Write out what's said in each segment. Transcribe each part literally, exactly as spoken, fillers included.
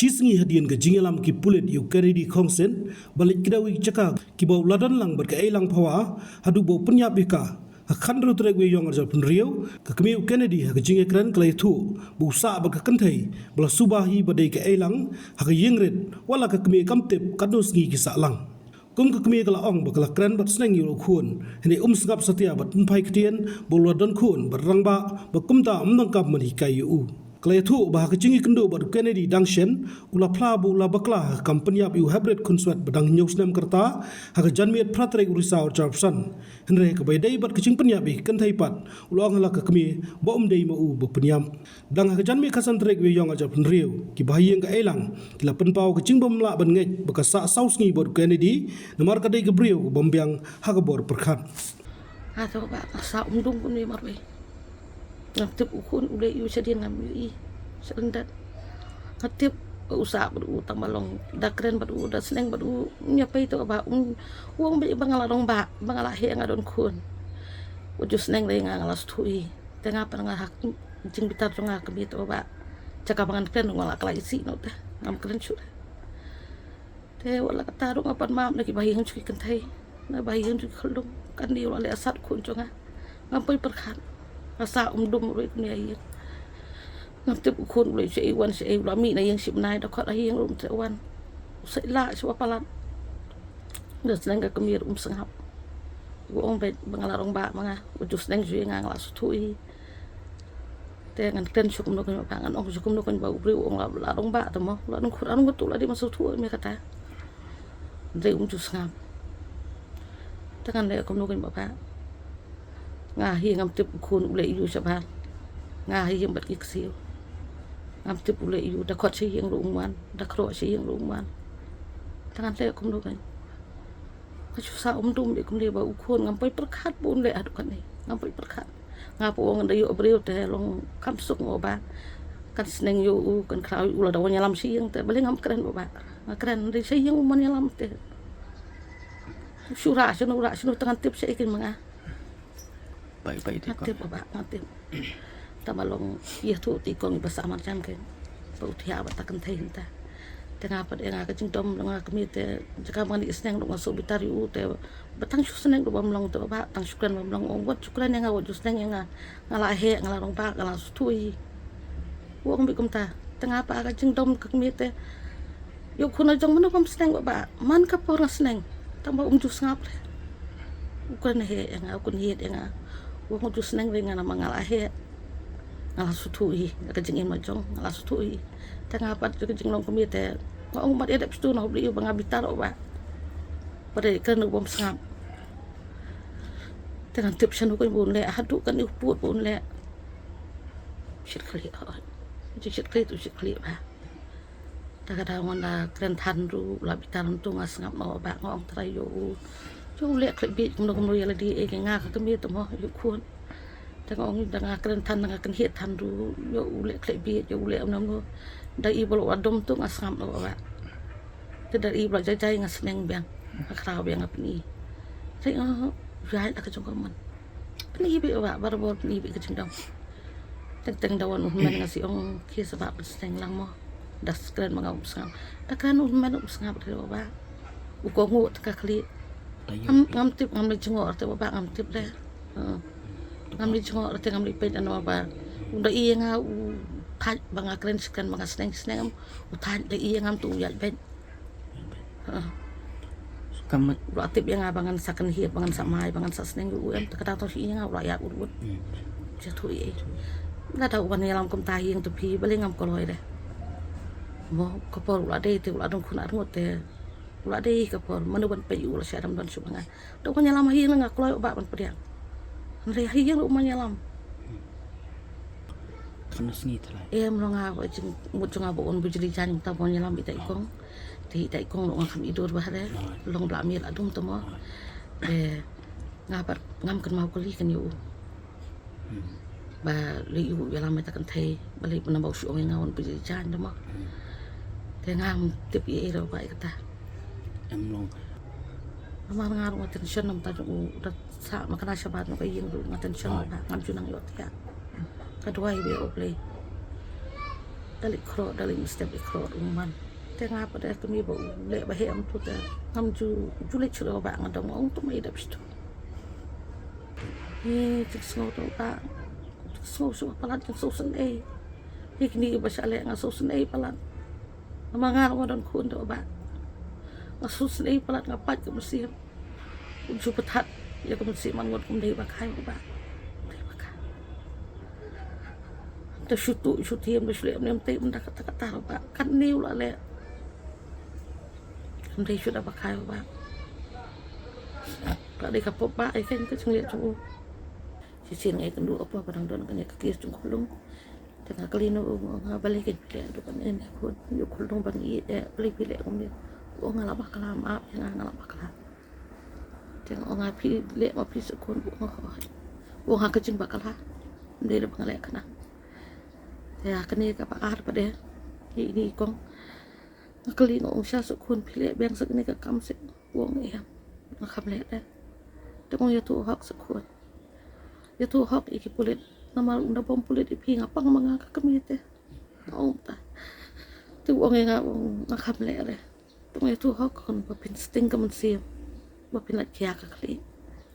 Shi sngi hadien ka jingïalam ki pulit ïa u Kennedy Khongsit ba leit kdew ïa ki jaka kiba u la don lang bad ka Eilang Phawa haduh ba u pynïap ïa ka, ha ka khathynriew tarik u Ïaïong arhajar phriew, ka kmie u Kennedy ha ka jingïakren ka la ïathuh ba u sah bad ka kynthei ba la suba hi ba dei ka Eilang ha ka ïing rit, wat la ka kmie kam tip katno sngi ki sah lang. Kum ka kmie ka la ong ba ka la kren bad sneng ïa u khun, hynrei um sngap satia bad pynphai ktien ba u la don khun bad rangbah, ba kumta ym donkam ban hikai ïa u. Ka la ïathuh ba ha ka jingïakynduh bad u Kennedy dang shen, u la phla ba u la bakla ha ka kam pynïap ïa u heprit khunswet ba dang hynñiew snem ka rta ha ka janmiet phra tarik u Risaw arhajar arphew san. Hynrei ha kaba ïadei bad ka jingpynïap ïa ka kynthei pat, u la ong ha la ka kmie ba um dei ma u ba pynïap. Dang ha ka janmiet khatsan tarik u Ïaïong arhajar phew hynriew, ki bahaïing ka Eilang ki la pynpaw ka jingbymlah ban ngeit ba ka sah saw sngi bad u Kennedy, namar ka dei ka briew ka bym biang ha ka bor pyrkhat. Nga thaw ba nga sah um dum kumne marwei. Ngam tip u khun u leh ïa u shadien, ngam ïohi sha lyndet. Nga tip ba u sah bad u, tang ba long da kren bad u, da sneng bad u, ïa pei to ba um, u ong ba nga la rangbah, ba nga la heh, nga don khun. U ju sneng lei nga, nga la sngewthuh hi. Te nga pat nga ha ka jingbitar jong nga ka kmie te ba jaka ba ngan kren nga la kylla isih noh te ngam kren shuh. Te wat la katta ruh nga pat map na ki bahaïing jong ki kynthei, na bahaïing jong ki khyllung, kane u la leh asat khun jong nga. Ngam poi pyrkhat. Nga sah um dum ruh kumne ha ïing. Ngam tip u khun u leit shaei, wan shaei, u la mih na ïing shi bnai, da khot ha ïing ruh um treh wan. U sa ïa lah shuwa palat. Da sneng ka kmie ruh um sngap. U ong beit ba nga la rangbah ma nga, u ju sneng shuwa ïa nga, nga la sngewthuh hi. Te ngan kren shuh kumno kumno ba ngan ong shuh kumno kumno ba u briew u ong la, la rangbah te mo, la nang khur anong tu la dei ban sngewthuh ïa me kata. Hynrei um ju sngap. Te ngan leh kumno kumno ba nga hi ngam tip u khun u leh ïa u shabar. Nga hi ïeng bad ki ksiew. Ngam tip u leh ïa u, da khot sha ïing ruh um wan, da khroh sha ïing ruh um wan. Te ngan leh kumno kumno. Nga shu sah um dum beit kumne ba u khun ngam poi pyrkhat ba un leh haduh katne. Ngam poi pyrkhat. Nga pat ong da ïoh briew te long kam suk mo ba kan sneng ïa u, kan khraw ïa u lada wan ïalam sha ïing te. Balei ngam kren mo ba. Nga kren dei sha ïing u man ïalam te. Shu rah shano rah shano te ngan tip shaei kein ma nga. Bai, bai, nga tip ba, nga tip. Tang ba long ïathuh te i kong iba sah marjan kein ba u thiah bad ta kynthei hynta. Te nga pat ïa nga ka jingdom, nga kmie te jaka ba ngan ïohsneng ruh nga shu bitar ïa u te ba tang shu sneng ruh bym long te ba tang shu kren bym long, ong wat shu kren ïa nga, wat shu sneng ïa nga. Nga la heh, nga la rangbah, nga la sngewthuh hi. U ong beit kumta. Te nga pat ka jingdom ka kmie te, ïa u khun la jong mano bym sneng ba, ba man ka por nga sneng. Tang ba um ju sngap re. U kren heh ïa nga, u kren heh ïa nga. U ong u ju sneng re nga namar nga la heh. Nga la sngewthuh hi, ka jingim la jong nga la sngewthuh hi. Te nga pat ka jinglong kmie te nga ong mat ïa dep sngewthuh na u Blei ba nga bitar ba. Ba dei kren u bym sngap. Te ngan tip shano kein ba un leh, haduh kane u pud ba un leh. Shit khlieh hoi. Jingshit khlieh tu shit khlieh ba. Ta ka daw ngan da kren than ruh, la bitar ntu nga sngap noh ba nga ong trai ïa u. Ïa u leh khlem bieit kumno kumno ïa lade, eh, nga ka kmie te mo ïa u khun. Te nga ong da nga kren than, da nga kynhied than ruh, ïa u leh khlem bieit, ïa u leh kumno kumno. Da i ba la dom tu nga sngap noh ba. Te da i ba la jai jai nga sneng biang, nga khraw biang nga pyni. Te nga ïaid la ka jong ka mon. Pyni beit ba, barabor pyni beit ka jingdom. Teng teng da wan u hynmen nga shu ong khie sa ba pynsneng lang mo. Da kren ma nga um sngap. Da kren u hynmen um sngap te ba. U kohnguh te ka khlieh. Ngam, ngam tip, ngam leit jngoh te ba, ngam tip de. Ngam leit jngoh te, ngam leit peit ano ba. U da ïa nga u thait ba nga kren shi kren ba nga sneng sneng, u thait da ïa ngam tu u ïaid beit. Kam mat. U la tip ïa nga ba ngan sa kynhied, ba ngan sa mai, ba ngan sa sneng ïa u em, te kata tang shu ïa nga u la ïaid ut ut. Hmm. Sha tu ïa. Lada u wan ïalam kumta ïing te phi, balei ngam kloi de. Mo ka por u la dei te u la don khun arngut te. U la dei ka por mano ban peit ïa u la shah dam don shuh ba nga. Da u wan ïalam ha ïing nga kloi u bah ban pdiang. Hynrei ha ïing u man ïalam. Kham na sngi trai. Em, long ha ba jingmut jong nga ba un bujli jan ta ba un ïalam ita i kong. Te ita i kong long nga kham i dur ba hare. Long bla mir adum ta mo. Te nga pat ngam kynmaw kali kan ïa u. Ba lei u ïalam ita kynthei ba lei ba nang ba u shu ong ïa nga un bujli jan ta mo. Te ngam tip ïa i ra ba i kata. Em long. Namar nga ruh nga tension namar ta jong u da sah ma kane shabar jong ka ïing ruh nga tension ba ngam ju nang ïoh thiah. Ka duwai ba ïa U Blei. Da leit khrot, da leit mynstep leit khrot u man. Te nga pat de kmie ba u leh ba hem tu te ngam ju, ju leit shuh ba nga dang ong tu ma i dap shuh. Hi jingsngew tu ba jingsngew shuh palat, jingsngew sngewsih. Hi kine ba shah leh nga sngewsih palat. Namar nga la wan don khun tu ba nga sngewsih palat, nga pait ka mynsiem. Kum shu pynthad ïa ka mynsiem man ngut, kum dei ba khai ba, dei ba khai. Te shu tu shu tiam, te shu leh ne em te mynta kata kata ba kan niu la leh. Kum dei shu da ba khai ba. Ka dei ka pop ba ai ken ka jingleh jong u. Shisien nga ïakynduh apa ba dang don kane ka case jong Khulung. Te nga kylli noh u, nga balei kein phi leh, to kan ïa khun, ïa khun long ban ïa, eh, balei phi leh kumne. U ong nga la bakla, map ïa nga, nga la bakla. Te nga ong nga phi leh ma phi sa khun, u ong nga, u ong nga ka jingbakla. Ym dei leh ba nga leh khnang. Te ha kane kaba ar pat de, ïa ine i kong. Nga kylli, nga ong sha sa khun, phi leh biang sa kane ka kam sa, u ong em. Nga kham leh de. Te nga ong ïathuh hok sa khun. Ïathuh hok ïa ki pulit. Namar ynda bym pulit ïa phi nga pang ma nga ka kmie te. Nga ong ta. Te u ong ïa nga, u ong nga kham leh re. Te nga ïathuh hok khun ba phin sting ka mynsiem. Ba phin lait khia ka khlieh.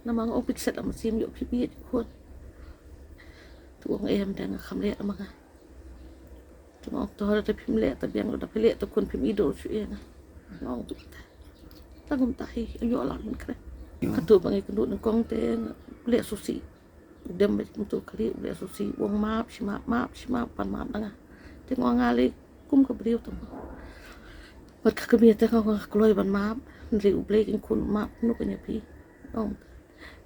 Namar nga ong phin set ka mynsiem ïoh phi bieit khun. Te u ong em, te nga kham leh ma nga. Te nga ong to, lada phim leh ta biang, lada phi leh ta khun phim ïoh shuh ïa nga. Nga ong kumta. Tang kumta hi, ïoh lad mynta kane. Kato ba nga ïakynduh nyngkong te nga leh sngewsih. U dem bad kumto ka ri, u leh sngewsih, u ong map shi map, map shi map, pan map na nga. Te nga ong nga leh kum ka briew te mo. Bad ka kmie te nga ong nga kloi ban map, hynrei U Blei kein khun map, kumno kein ïa phi. Nga ong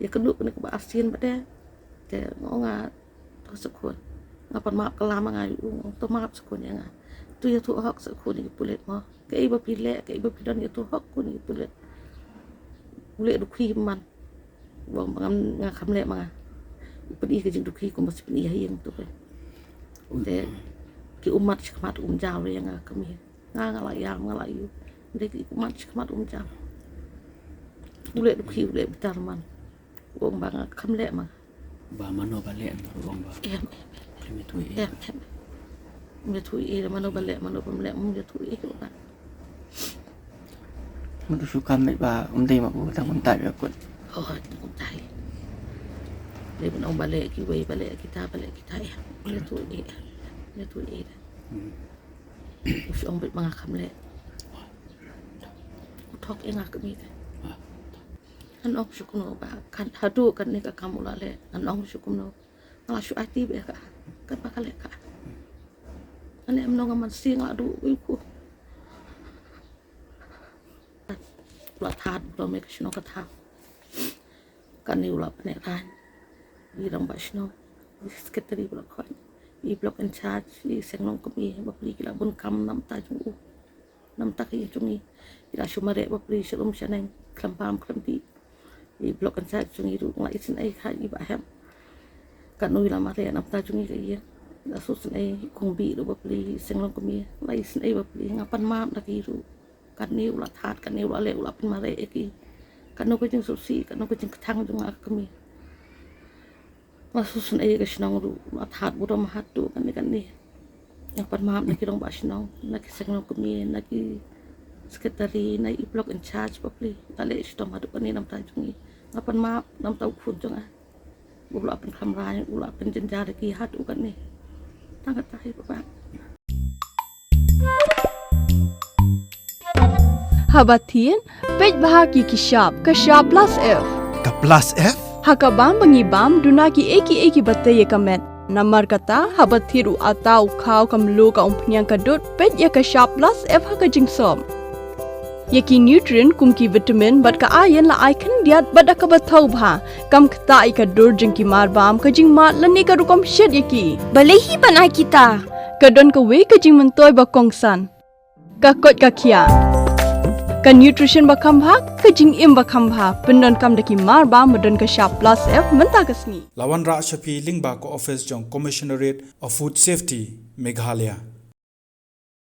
ïakynduh kane kaba arsien bad de. Te nga ong nga to sa khun. Nga pan map, ka lam nga ïa u, nga ong to map sa khun ïa nga. To ïathuh hok sa khun ïa ki pulit mo. Kaei ba phi leh, kaei ba phi don, ïathuh hok khun ïa ki pulit. U leh dukhi man. U ong ba ngam, nga kham leh ma nga. U pyni ka jingdukhi kumba shu pyni ha ïing to. Te ki ummat shakhmat um jaw ïa nga kmie. Nga nga la ïam, nga la ïoh. Hynrei ki ummat shakhmat um jaw. U leh dukhi, u leh bitar man. U ong ba nga kham leh ma nga. Ba mano ba leh, u ong ba. Em, em, em. Khlem ïathuh ei. Em, em. Ym ïathuh ei, mano ba leh, mano bym leh, ym ïathuh ei, u ong. Mano shu kam ba um dei ma u, tang kumta ïa kut. Oh, tang kumta hi. Dei ban ong ba leh kiwei, ba leh kita, ba leh kita, em. Ym ïathuh ei, em. Ym ïathuh ei. Hmm. U shu ong beit ma nga kham leh. U thok ïa nga kmie. Ngan ong shu kumno ba kan haduh kane ka kam u la leh. Ngan ong shu kumno. Nga la shu aiti beit ïa ka. Katba ka leh ka. Nga leh kumno, nga man sih nga la duh u ku. U la thad burom ïa ka shnong ka thaw. Kane u la pyneh rang. I rangbah shnong, i secretary ba la khot, i block in charge, i seng nongkmie bapli ki la bun kam na bynta jong u, na bynta ka ïing jong ngi. Ki la shu mareh bapli sha lum sha neng, khlem bam khlem dih. I block in charge jong ngi ruh nga la isynei ha i Bah Hep. Katno i la mareh na bynta jong ngi ka ïing. I la shu isynei, i Kong Bih ruh bapli, i seng nongkmie, la isynei bapli, nga pan map na ki ruh. Katne u la thad, katne u la leh, u la pynmareh ïa ki. Katno ka jingsngewsih, katno ka jingkthang jong nga ka kmie. Nga shu isynei ïa ka shnong ruh, u la thad burom haduh katne katne. Nga pan map na ki rangbah shnong, na ki seng nongkmie, na ki secretary, na i block in charge bapli. Nga leh shitom haduh katne na bynta jong ngi. Nga pan map na bynta u khun jong nga. U la pynkhlaiñ, u la pynjynjar ïa ki haduh katne. Tang kata hi, Bah. Haba thied, peit bha ki ki shap, ka shap plus F. Ka plus F? Ha ka bam ba ngi bam, duna kiei kiei kiba tei ïa ka met. Namar kata, haba thied u atta, u khaw, ka mluh, ka umphniang, ka dud, peit ïa ka shap plus F ha ka jingsop. Ïa ki nutrient kum ki vitamin bad ka iron la ai khyndiat bad da kaba thaw bha. Kam ktah ïa ka dur jong ki marbam, ka jingmad lane ka rukom shet ïa ki. Balei hi ban ai kita? Ka don kawei ka jingmyntoi ba kongsan. Ka koit ka khiah. Ka nutrition ba kham bha, ka jingim ba kham bha. Pyndonkam da ki marbam ba don ka shap plus F mynta ka sngi. La wanrah sha phi lyngba ka office jong Commissionerate of Food Safety, Meghalaya.